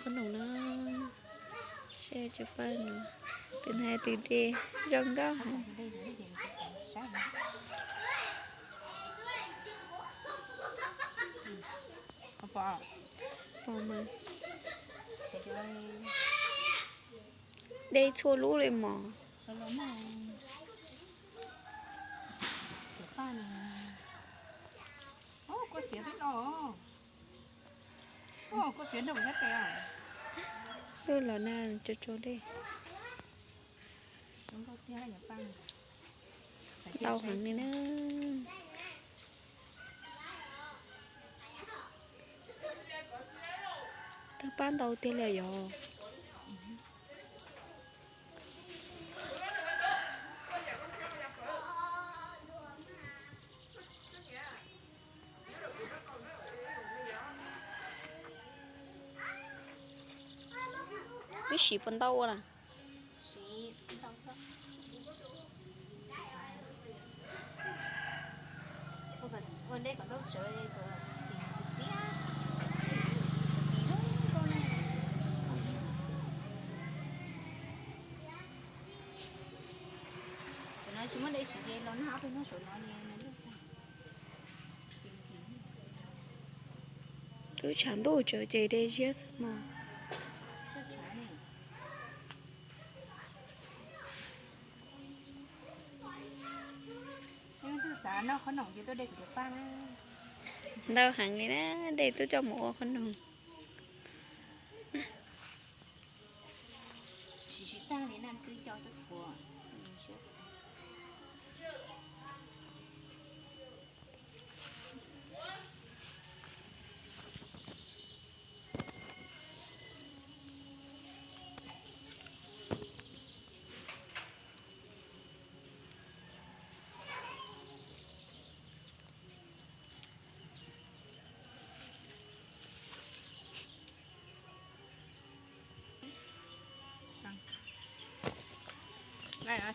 Qhob noom no, saib cov paj no, tus hnav tus de zoo nkauj heev. Pom mas, de txhua lub li mos. Wb los na, tso tso dej. Ntau heev li na. Tawg paj ntau tiag li yog. Wb siv puas ntau ua na? Twb tshav ntuj tsawv ces de ziab xwb mog. Ntau heev li na, dej twb coj mus ua qhob noom.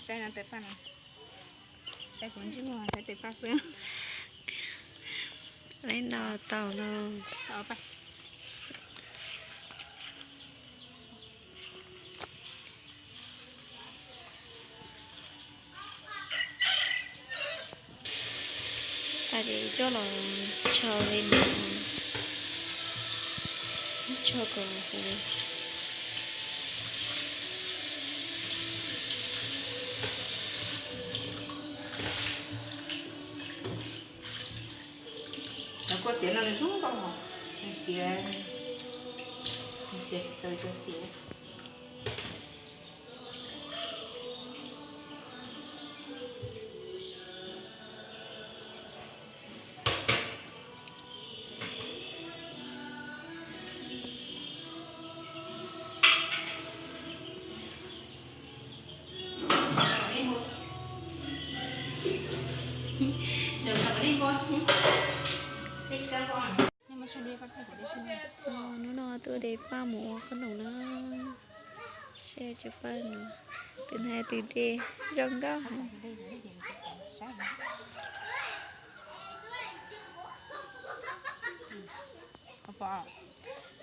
Saib no tes paj no, saib kuv ntsej muag saib tes paj xwb. Lawv nto tau los. Ces coj los tsho li no, tsho kom huv. Cov kua xiav no nws zoo nkauj, nws xiav, nws xiav txawv cov xiav. Hnub no tuaj de paj mus ua qhob noom na. Saib cov paj no, tus hnav tus de zoo nkauj heev.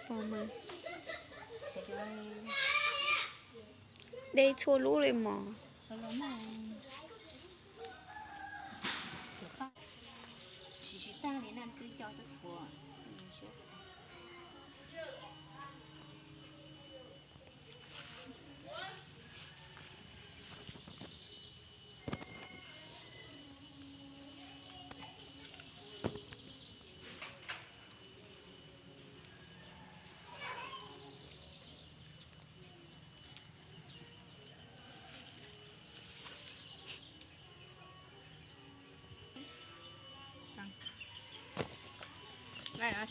Pom mas, de txhua lub li mos.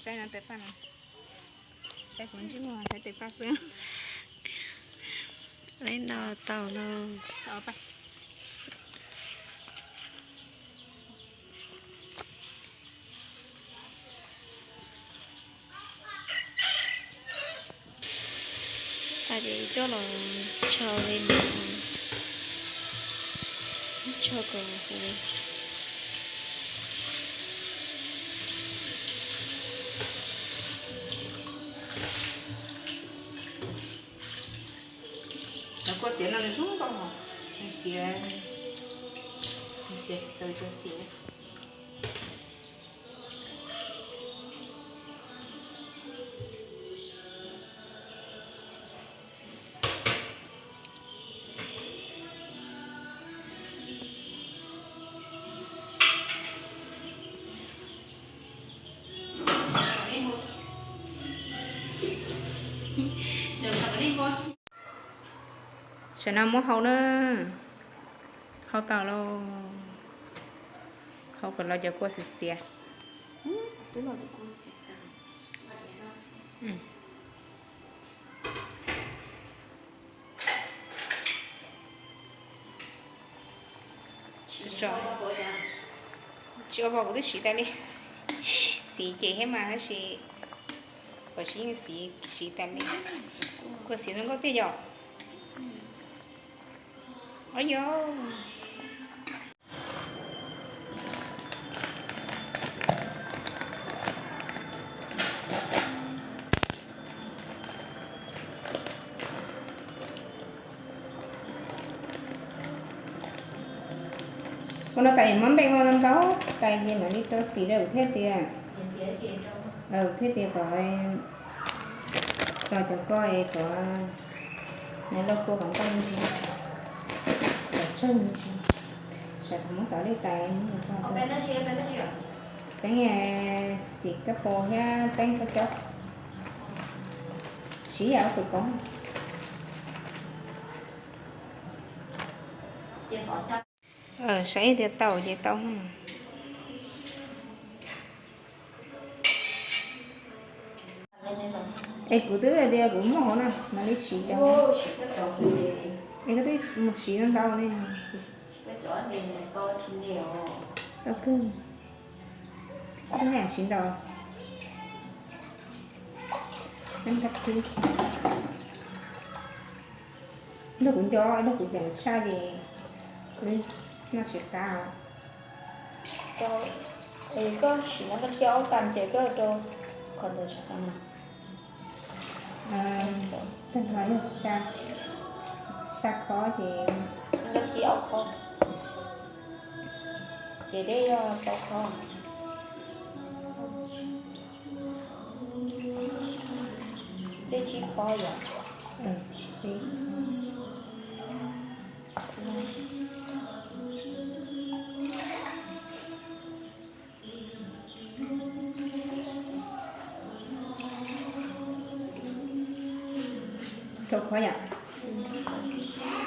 Saib no tes paj no, saib kuv ntsej muag saib tes paj xwb. Lawv nto tau los. Ces coj los tsho li no, tsho kom huv. Xiav, xiav txawv cov xiav. Tam no muab hau na, hau tau lauj, hau kom los cov kua xiav xiav. Tsis ua vog, kuv twb siv tas li. Siv ces thiab mas tab sis, kuv siv yeej siv, siv tas li. Kua xiav zoo nkauj tiag yom. Ua yog. Ua no tais muab npej ua ntau ntau, tais ces mam li rau xim rau thiab tias, thiab tias kom txog cov ko es kom nws loj kua kom npaj ntsis, kom tsawg ntsis. Sawv thaum muab tau li tais, peeb xim kab pos thiab peeb kab cob, siv yam tus koob. Saib tias tau ces tau. Es kuv twb hais tias kuv muaj hauv na, mam li siv cov. Es koj twb mus siv ntau ntau ne. Tau kawg. Koj twb hais siv ntau. Nrog kuv nco, nrog kuv ceev tshaj ces kuv noj tsis qab. Koj sim no koj thiab ob kas ces koj rau qhov ntawd tsis qab mas. Tag nrho yog sa khob ces, koj thiab ob khob ces dej yog plaub khob. Dej tsib khob yom. Rau qhov yom.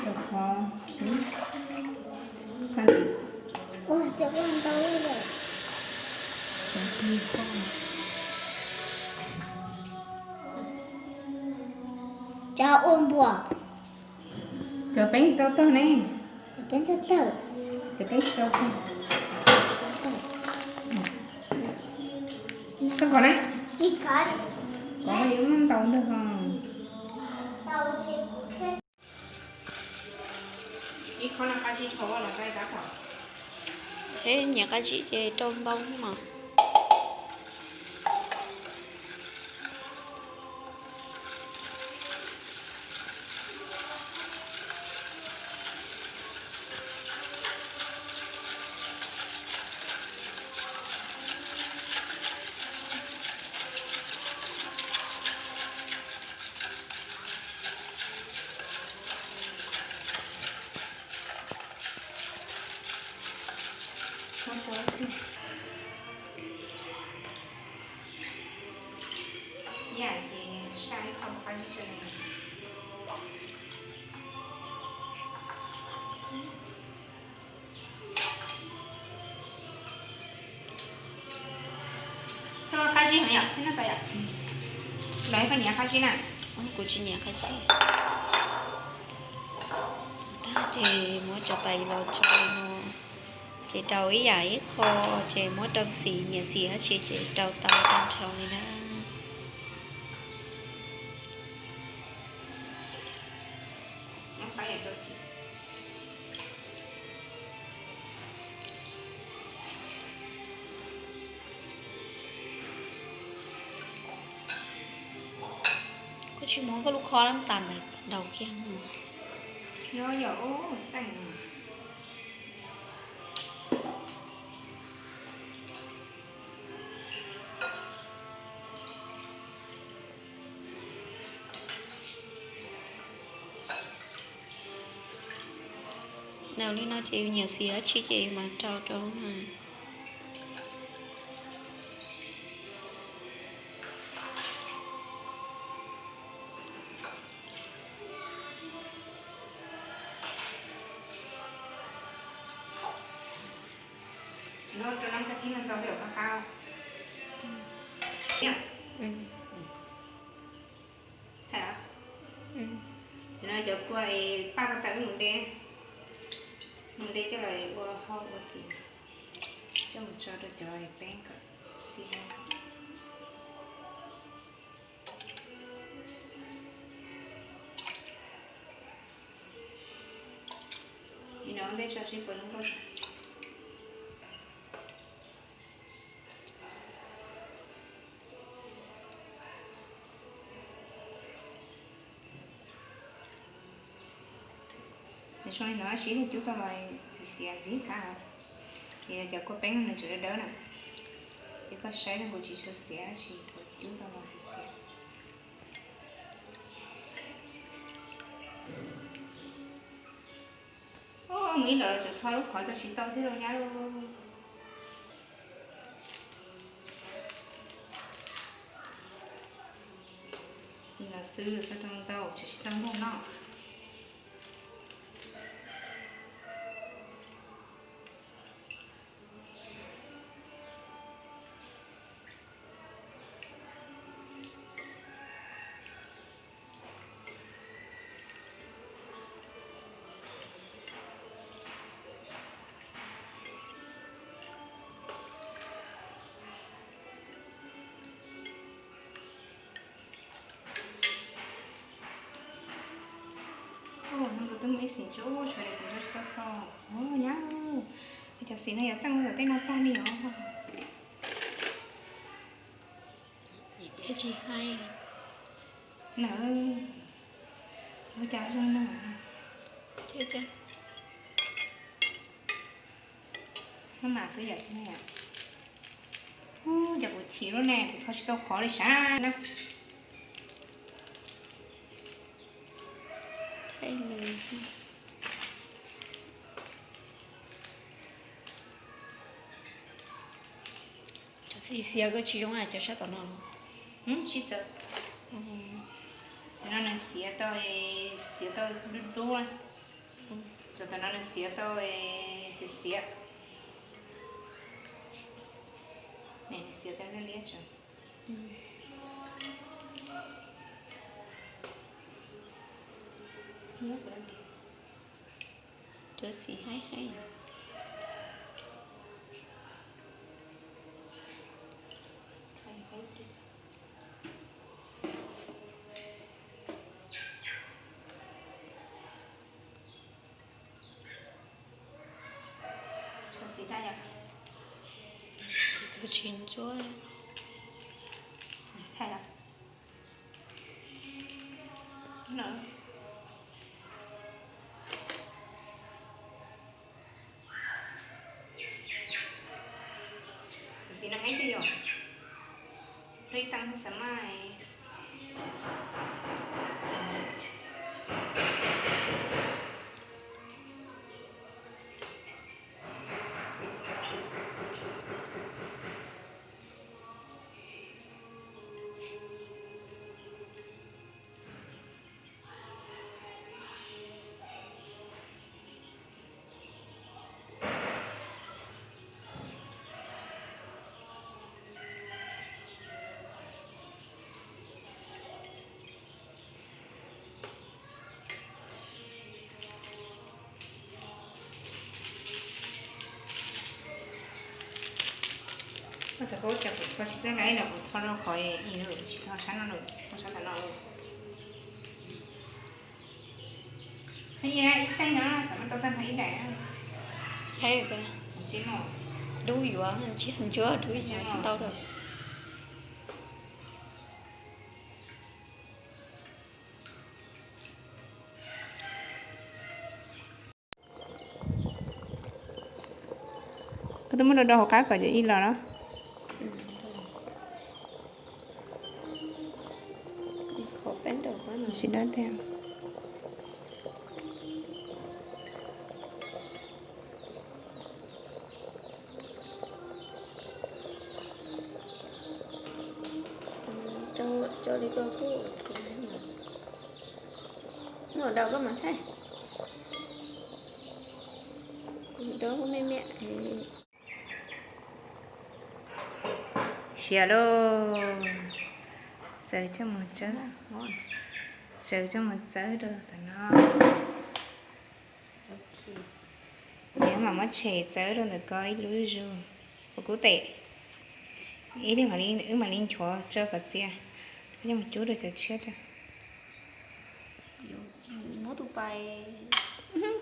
Rau qhov. Ua cov ua ntau lawm. Cov ua npua. Cov peeb tsis tau tag ne. Cov peeb tsis tau tag. Cov peeb tsis tau tag. Txhob kov na. Kov yuav muab ntau ntag ho. Ib khob no qab zib dhau los tab tom. Nyiam qab zib ces rau ntau mas. Yam ces saj ib qho qab zib sawv daws. Txhob qab zib heev yom, thiab no tau yom. Los koj nyiam qab zib na. Kuv tsis nyiam qab zib. Tag ces muab cov tais los tso li no. Ces rau ib yam ib qho, ces muab rau xim, nyiam xim dab tsi ces rau tau tag nrho li na. Koj tsis muab koj lub khob lab tas ntawd daus kiag. Nyob yog ub txeej. Nws li no ces yus nyiam xim dab tsi ces yus mam rau rau na. Rau nab kab thib no ntau thiab qab qab. Thaum no cov kua es paj ko taw wb mus de, mus de coj los ua hau ua xim, coj mus tso rau cov peeb kom xim. Ib no ntej tso seb puas zoo nkauj. Zoo li no sib cub tau los xiav xiav ntxiv thiab. Ces cov kua peeb nws tseem dawb dawb na, ces koj saib no kuv tsis tshua xiav tab sis kuv cub tau los xiav xiav. Mus ib los los tseem tho lub qhov tau tsis tau thiab lauj nyab lauj. Li no xwb txhob rau ntau tsam tsis tau nplooj no. Hnub no twb muaj ib xim ntsuab, sawv daws xim ntsuab tsis tau tho. Nyab, cov xim no yuav txeej ua tom tej no tag li os. Tsis hais na, ua cas zoo no. Maj mam xwb yom. Ub, cas kuv chim lub ne, kuv tho tsis tau qhov li sav na. Cov txiv xiav koj tsis zoo cov sab tom no los? Tsis txawm. Cov no nws xiav tau, xiav tau dub dub. Cov tom no nws xiav tau xiav xiav. Nws xiav tau liab liab tso. Cov xim haib haib. Tsis ntsuab. Xim no haib tiag yom. Ib tee xav maj. Koj xav paub tias kuv tho tsis txawj na, ib no kuv tho rau qhov ib no tsis tho sab no lawm, tho sab tom no lawm. Ib teeg no xav muab rau tag nrho ib daim. Dub yuav tsis ntsuab dub yuav ntau lawm. Muab rau rau hauv qab kom cov ib los no. Tsis dab tiag. Muaj daus koj mam thaij. Daus me me. Siav lauj. Txawv coj mus txawb. Txawv coj mus txawb rau tom no. Yog mam muab tshem txawb rau ntawm ko ib lub zuj zus. Ua kub tes. Ib li mam li, wb mam li nchuav tso kom txias. Coj mus cub rau cov tshiab tso.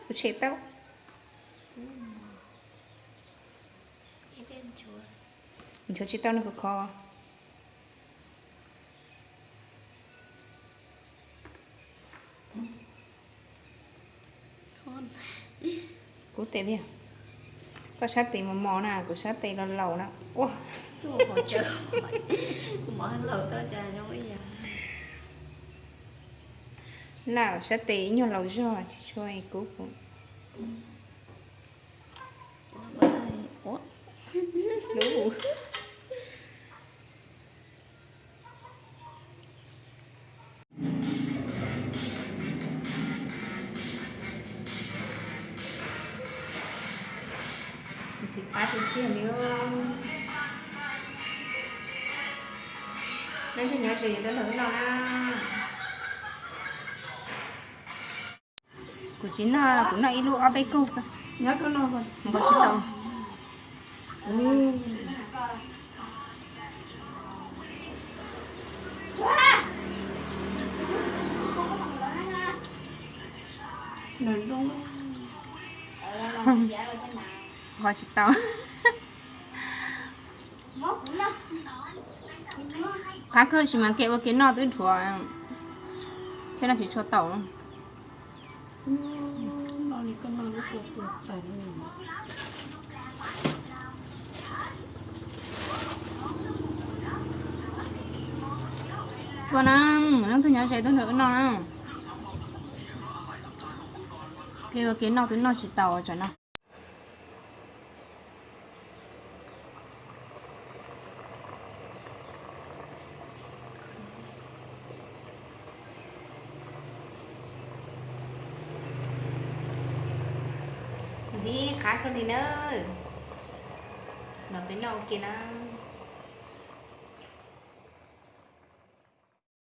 Kuv tshem tau. Nchuav tsis tau no kuv kho. Kub tes li. Koj sab tes mos mos na, kuv sab tes laus laus na. Ua, na sab tes ib nyuag laus zog tsis tshua kub kuv. Ntxim qab tiag tiag li. Leej twg nyob ze yuav tuaj nrog wb noj na. Kuv tsis noj, kuv noj ib lub ob peb kawg xwb. Nqos tsis tau. Nqos tsis tau. Qab kawg sis mas kev ua kev noj twb dhuav thiab no tsis tshua tau. Tuaj na, leej twg nyob ze tuaj nrog wb noj na. Kev ua kev noj twb noj tsis tau tsam no. Ntxim qab kawg li nawb. Los peb noj ua ke na.